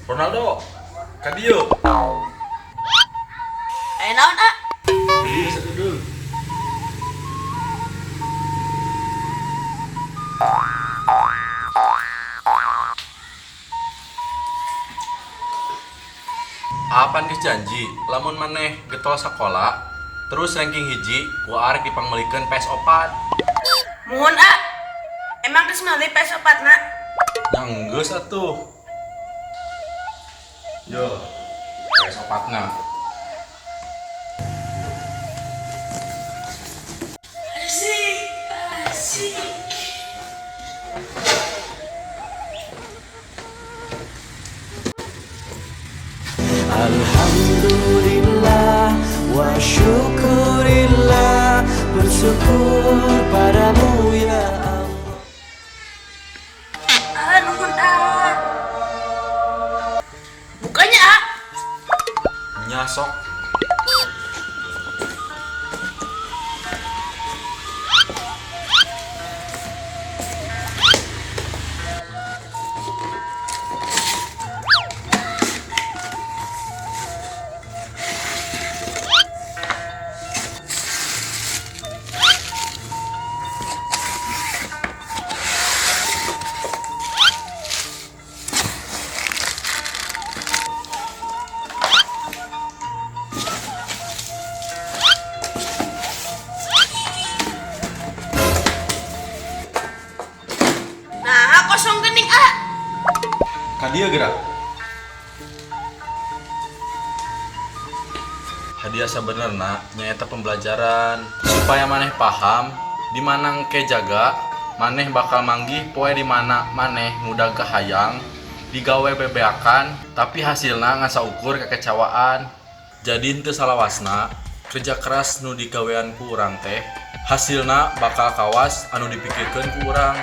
Ronaldo, ka dieu. Aya naon, ah? Ka dieu sakedeung. Apan geus janji, lamun maneh getol sakola, terus ranking hiji, ku arek dipangmeulikeun PS4. Muhun, ah. Emang geus meuli PS4 na? Nya enggeus atuh. Yo, PS4 na. Asik, asik. Alhamdulillah wa syukurillah, bersyukur padamu ya Allah. Ah, nuhun, ah. Bukannya, ah. Nya sok. Nah, kosong gening, ah. Ka dieu geura. Hadiah sabenerna nyaeta pembelajaran supaya maneh paham di mana engke jaga maneh bakal manggih poe di mana maneh ngudag kahayang digawe bebeakan tapi hasilna ngan saukur kekecewaan. Jadi henteu salawasna kerja keras nu digawean ku urang teh hasilna bakal kawas anu dipikirkeun ku urang.